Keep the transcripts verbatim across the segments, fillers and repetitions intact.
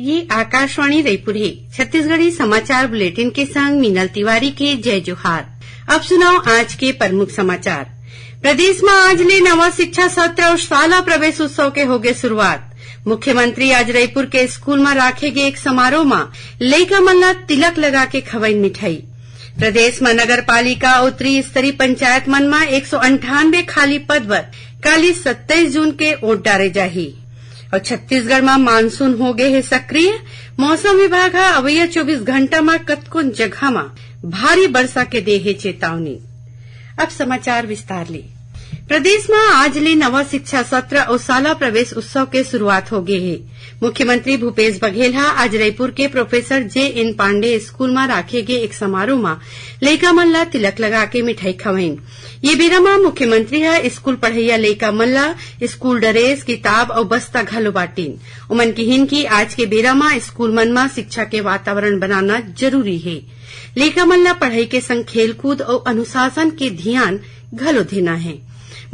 ये आकाशवाणी रईपुर हे। छत्तीसगढ़ी समाचार बुलेटिन के संग मीनल तिवारी के जय जोहार। अब सुनव आज के प्रमुख समाचार। प्रदेश म आज ले नवा शिक्षा सत्र अउ शाला प्रवेश उत्सव के होगे शुरुआत। मुख्यमंत्री आज रईपुर के स्कूल म राखे गे एक समारोह म लइका मन ल तिलक लगा के खवइन मिठाई। प्रदेश म नगर पालिका अउ त्रिस्तरीय पंचायत मन म एक सौ अंठानबे खाली पद बर काली सत्ताईस जून के वोट डारे जाही। अउ छत्तीसगढ़ म मानसून हो गे हे सक्रिय। मौसम विभाग ह अवइया चौबीस घंटा म कतकोन जगह म भारी बरसा के दे हे चेतावनी। अब समाचार विस्तार ले। प्रदेश म आज ले नवा शिक्षा सत्र अउ शाला प्रवेश उत्सव के शुरुआत हो गे हे। मुख्यमंत्री भूपेश बघेल ह आज रईपुर के professor J N Pandey school म राखे गे एक समारोह म लइका मन ल तिलक लगा के मिठाई खवइन। ये बेरा म मुख्यमंत्री ह स्कूल पढ़इया लइका मन ल स्कूल ड्रेस, किताब अउ बस्ता घलो बांटिन। उमन किहिन कि आज के बेरा म स्कूल मन म शिक्षा के वातावरण बनाना जरूरी हे। लइका मन ल पढ़ई के संग खेलकूद अउ अनुशासन के धियान घलो देना हे।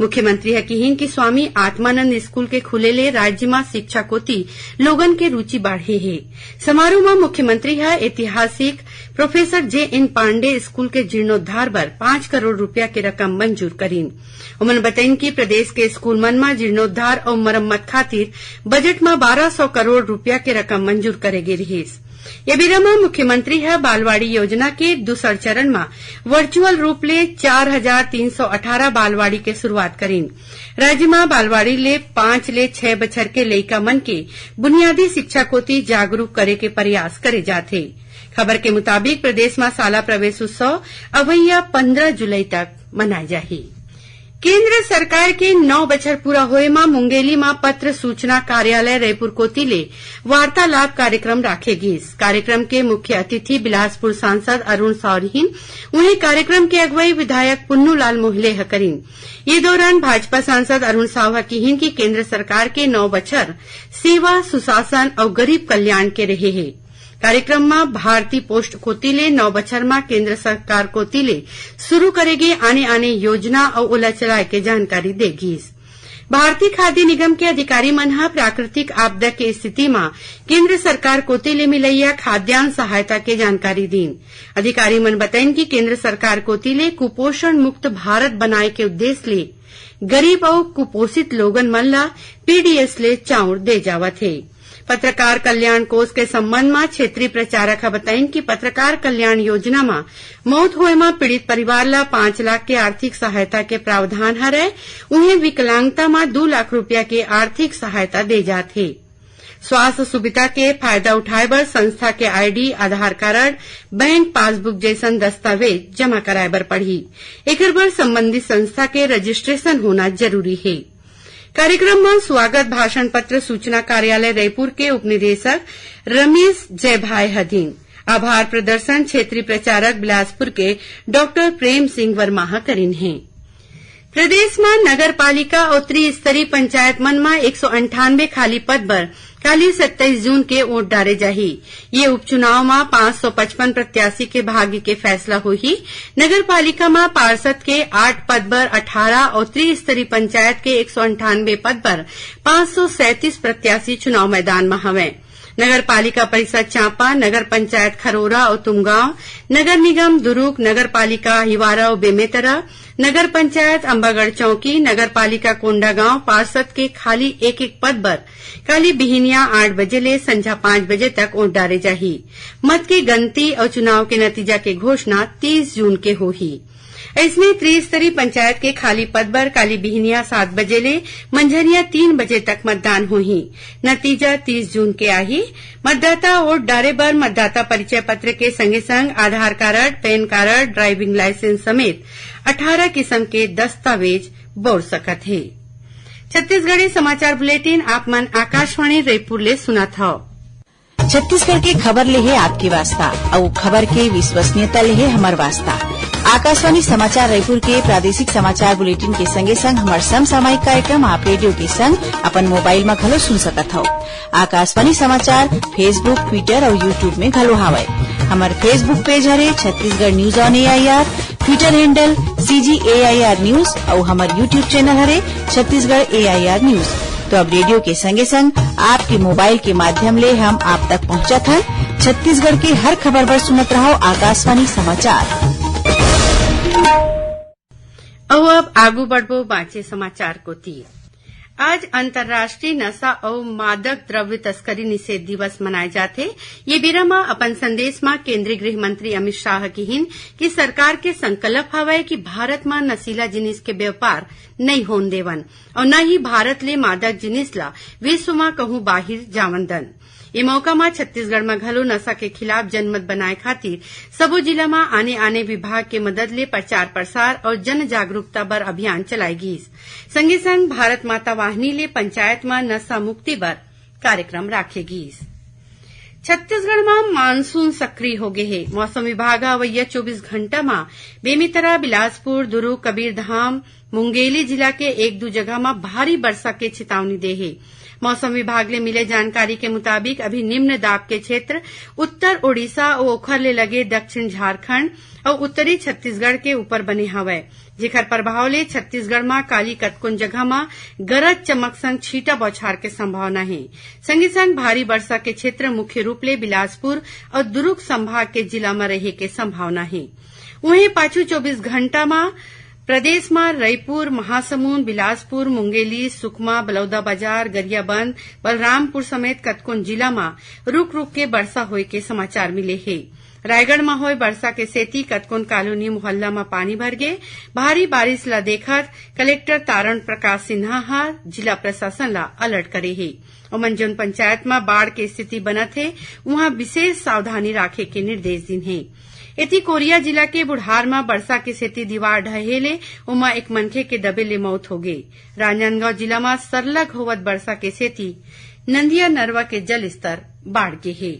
मुख्यमंत्री ह किहिन कि स्वामी आत्मानंद स्कूल के खुले ले राज्य म शिक्षा कोति लोगन के रुचि बाढ़े हे। समारोह म मुख्यमंत्री ह ऐतिहासिक professor J N Pandey school के जीर्णोद्धार बर पाँच करोड़ रुपया के रकम मंजूर करिन। उमन बतइन कि प्रदेश के स्कूल मन म जीर्णोद्धार अउ मरम्मत खातिर बजट म बारह सौ करोड़ रुपया के रकम मंजूर करे गे रिहिस। ये बेरा म मुख्यमंत्री ह बालवाड़ी योजना के दूसर चरण म वर्चुअल रूप ले चार हजार तीन सौ अठारह बालवाड़ी के शुरुआत करिन। राज्य म बालवाड़ी ले पाँच ले छह बछर के लइका मन के बुनियादी शिक्षा कोति जागरूक करे के प्रयास करे जात हे। खबर के मुताबिक, प्रदेश म शाला प्रवेश उत्सव अवइया पंद्रह जुलाई तक मनाए जाही। केंद्र सरकार के नौ बछर पूरा होए म मुंगेली म पत्र सूचना कार्यालय रईपुर कोति ले वार्तालाप कार्यक्रम राखे गीस। कार्यक्रम के मुख्य अतिथि बिलासपुर सांसद अरुण साव रिहिन। उहें, कार्यक्रम के अगुवाई विधायक पुन्नूलाल मोहिले ह करिन। ये दौरान भाजपा सांसद अरुण साव ह किहिन कि केंद्र सरकार के नौ बछर सेवा, सुशासन अउ गरीब कल्याण के रहे हे। कार्यक्रम म भारतीय पोस्ट कोति ले नौ बछर म केंद्र सरकार कोति ले शुरू करे गे आने-आने योजना अउ ओला चलाए के जानकारी दे गीस। भारतीय खाद्य निगम के अधिकारी मन ह प्राकृतिक आपदा के स्थिति म केंद्र सरकार कोति ले मिलइया खाद्यान्न सहायता के जानकारी दीन। अधिकारी मन बतइन कि केंद्र सरकार कोति ले कुपोषण मुक्त भारत बनाए के उद्देश्य ले गरीब अउ कुपोषित लोगन मन ल पीडीएस ले चाउर दे जावत हे। पत्रकार कल्याण कोष के संबंध म क्षेत्रीय प्रचारक ह बताइन कि पत्रकार कल्याण योजना म मौत होए म पीड़ित परिवार ल पाँच लाख के आर्थिक सहायता के प्रावधान हरय। उहें, विकलांगता म दू लाख रुपया के आर्थिक सहायता दे जात हे। स्वास्थ्य सुविधा के फायदा उठाए बर संस्था के आईडी, आधार कारड, बैंक पासबुक जइसन दस्तावेज जमा कराए बर पड़ही। एकर बर संबंधित संस्था के रजिस्ट्रेशन होना जरूरी हे। कार्यक्रम म स्वागत भाषण पत्र सूचना कार्यालय रईपुर के उपनिदेशक रमेश जयभाय ह दीन। आभार प्रदर्शन क्षेत्रीय प्रचारक बिलासपुर के डॉक्टर प्रेम सिंह वर्मा ह करिन हे। प्रदेश म नगर पालिका अउ त्रिस्तरीय पंचायत मन म एक सौ अंठानबे खाली पद बर काली सत्ताईस जून के वोट डारे जाही। ये उपचुनाव म पाँच सौ पचपन प्रत्याशी के भाग्य के फैसला होही। नगर पालिका म पार्षद के आठ पद बर अठारह अउ त्रिस्तरीय पंचायत के एक सौ अंठानबे पद बर पाँच सौ सैंतीस प्रत्याशी चुनाव मैदान म हवंय। नगर पालिका परिषद चांपा, नगर पंचायत खरोरा अउ तुमगांव, नगर निगम दुरूग, नगर पालिका अहिवारा अउ बेमेतरा, नगर पंचायत अम्बागढ़ चौकी, नगर पालिका कोंडागांव पार्षद के खाली एक-एक पद बर काली बिहिनिया आठ बजे ले संझा पाँच बजे तक वोट डारे जाही। मत के गनती अउ चुनाव के नतीजा के घोषणा तीस जून के होही। अइसने त्रिस्तरीय पंचायत के खाली पद बर काली बिहिनिया सात बजे ले मंझनिया तीन बजे तक मतदान होही। नतीजा तीस जून के आही। मतदाता वोट डारे बर मतदाता परिचय पत्र के संगे संग Aadhaar card, PAN card, driving licence समेत अठारह किसम के दस्तावेज बउर सकत हे। छत्तीसगढ़ी समाचार बुलेटिन आप मन आकाशवाणी रईपुर ले सुनत हव। छत्तीसगढ़ के खबर ले हे आपके वास्ता, अउ खबर के विश्वसनीयता ले हे हमर वास्ता। आकाशवाणी समाचार रईपुर के प्रादेशिक समाचार बुलेटिन के संगे संग हमर समसामयिक कार्यक्रम आप रेडियो के संग अपन मोबाइल म घलो सुन सकत हव। आकाशवाणी समाचार Facebook, Twitter अउ YouTube में घलो हावय। हमर Facebook पेज हरे Chhattisgarh news on AIR, Twitter handle CG AIR news अउ हमर YouTube चैनल हरे छत्तीसगढ़ एआईआर न्यूज। तो अब रेडियो के संगे संग आपके मोबाइल के माध्यम ले हम आप तक पहुंचत हन। छत्तीसगढ़ के हर खबर बर सुनत रहव आकाशवाणी समाचार। अउ अब आगू बढ़बो बांचे समाचार कोति। आज अंतर्राष्ट्रीय नशा अउ मादक द्रव्य तस्करी निषेध दिवस मनाए जाथे। ये बेरा म अपन संदेश म केंद्रीय गृह मंत्री अमित शाह किहिन कि सरकार के संकल्प हवय कि भारत म नशीला जिनिस के व्यापार नइ होन देवन अउ न ही भारत ले मादक जिनिस ला विश्व म कहूं बाहिर जावन दन। ए मौका म छत्तीसगढ़ म घलो नशा के खिलाफ जनमत बनाए खातिर सबो जिला म आने-आने विभाग के मदद ले प्रचार-प्रसार अउ जन जागरूकता बर अभियान चलाए गीस। संगे संग भारत माता वाहिनी ले पंचायत म नशा मुक्ति बर कार्यक्रम राखे गीस। छत्तीसगढ़ म मानसून सक्रिय होगे हे। मौसम विभाग ह अवइया चौबीस घंटा म बेमेतरा, बिलासपुर, दुरूग, कबीरधाम, मुंगेली जिला के एक दू जगह म भारी बरसा के चेतावनी दे हे। मौसम विभाग ले मिले जानकारी के मुताबिक अभी निम्न दाब के क्षेत्र उत्तर ओडिशा अउ ओखर ले लगे दक्षिण झारखंड अउ उत्तरी छत्तीसगढ़ के ऊपर बने हवय, जेखर प्रभाव ले छत्तीसगढ़ म काली कतकोन जगह म गरज चमक संग छींटा बौछार के संभावना हे। संगे संग भारी बरसा के क्षेत्र मुख्य रूप ले बिलासपुर अउ दुरूग संभाग के जिला म रहे के संभावना हे। उहें, पाछू चौबीस घंटा म प्रदेश म रईपुर, महासमुंद, बिलासपुर, मुंगेली, सुकमा, बलौदाबाजार, गरियाबंद, बलरामपुर समेत कतकोन जिला म रुक-रुक के बरसा होय के समाचार मिले हे। रायगढ़ म होय बरसा के सेती कतकोन कॉलोनी मोहल्ला म पानी भर गे। भारी बारिश ल देखत कलेक्टर तारण प्रकाश सिन्हा ह जिला प्रशासन ल अलर्ट करे हे। ओमन जउन पंचायत म बाढ़ के स्थिति बनत हे, उहां विशेष सावधानी राखे के निर्देश दिन हे। एती कोरिया जिला के बुढ़ार म बरसा के सेती दीवार ढहे ले ओमा एक मनखे के दबे ले मौत होगे। राजनांदगांव जिला म सरलग होवत बरसा के सेती नंदिया नरवा के जलस्तर बाढ़ गे हे।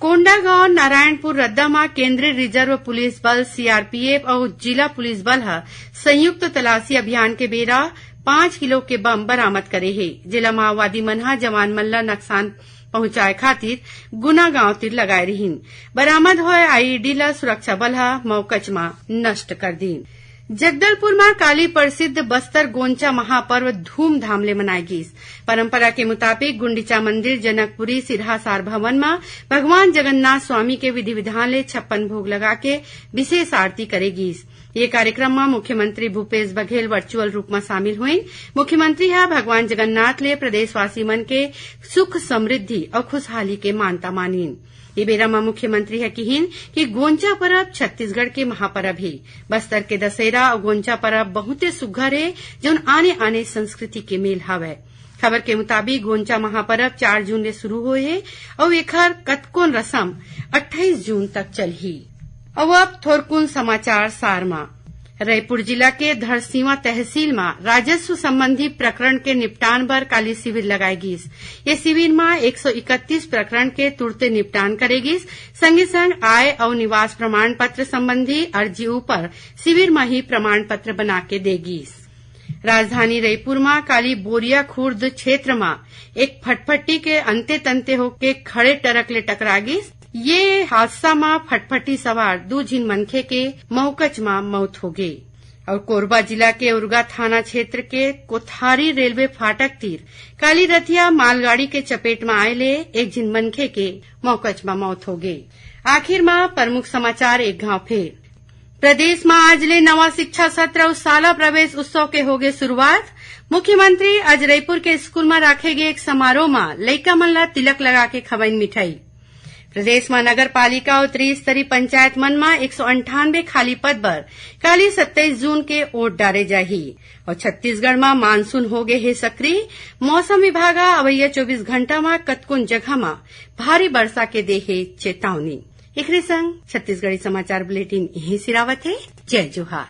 कोंडागांव नारायणपुर रद्दा म केंद्रीय रिजर्व पुलिस बल, सीआरपीएफ, अउ जिला पुलिस बल ह संयुक्त तलाशी अभियान के बेरा पांच किलो के बम बरामद करे हे, जेला माओवादी मन ह जवान मन ल नुकसान पहुंचाए खातिर गुना गांव तीर लगाए रिहिन। बरामद होए आईईडी ल सुरक्षा बल ह मौकच म नष्ट कर दीन। जगदलपुर म काली प्रसिद्ध बस्तर गोंचा महापर्व धूमधाम ले मनाए गीस। परंपरा के मुताबिक गुंडीचा मंदिर जनकपुरी सिरहा सार भवन म भगवान जगन्नाथ स्वामी के विधि विधान ले छप्पन भोग लगा के विशेष आरती करे गीस। ये कार्यक्रम म मुख्यमंत्री भूपेश बघेल वर्चुअल रूप म शामिल होइन। मुख्यमंत्री ह भगवान जगन्नाथ ले प्रदेशवासी मन के सुख, समृद्धि अउ खुशहाली के मानता मानिन। ये बेरा म मुख्यमंत्री ह किहिन कि गोंचा परब छत्तीसगढ़ के महापरब हे। बस्तर के दशहरा अउ गोंचा परब बहुते सुग्घर हे, जउन आने-आने संस्कृति के मेल हवय। खबर के मुताबिक, गोंचा महापरब चार जून ले शुरू होए हे अउ एखर कतकोन रसम अट्ठाईस जून तक चलही। अउ अब थोरकुन समाचार सार म। रईपुर जिला के धरसींवा तहसील म राजस्व संबंधी प्रकरण के निपटान बर काली शिविर लगाए गीस। ये शिविर म एक सौ इकतीस प्रकरण के तुरते निपटान करे गीस। संगे संग आय अउ निवास प्रमाण पत्र संबंधी अर्जी ऊपर शिविर म ही प्रमाण पत्र बना के दे गीस। राजधानी रईपुर म काली बोरिया खुर्द क्षेत्र म एक फटफटी के अंते तंते होके खड़े ट्रक ले टकरा गीस। ये हादसा म फटफटी सवार दू झिन मनखे के मौकच म मौत होगे। अउ कोरबा जिला के उरगा थाना क्षेत्र के कोथारी रेलवे फाटक तीर काली रथिया मालगाड़ी के चपेट म आए ले एक झिन मनखे के मौकच म मौत होगे। आखिर म प्रमुख समाचार एक घांव फेर। प्रदेश म आज ले नवा शिक्षा सत्र अउ शाला प्रवेश उत्सव के होगे शुरुआत। मुख्यमंत्री आज रईपुर के स्कूल म राखे गे एक समारोह म लइका मन ला तिलक लगा के खवइन मिठाई। प्रदेश म नगर पालिका अउ त्रिस्तरीय पंचायत मन म एक सौ अंठानवे खाली पद बर काली सत्ताईस जून के वोट डारे जाही। अउ छत्तीसगढ़ म मानसून होगे हे सक्रिय। मौसम विभाग ह अवइया चौबीस घंटा म कतकोन जगह म भारी बरसा के दे हे चेतावनी। एकरे संग छत्तीसगढ़ी समाचार बुलेटिन इहें सिरावत हे। जय जोहार।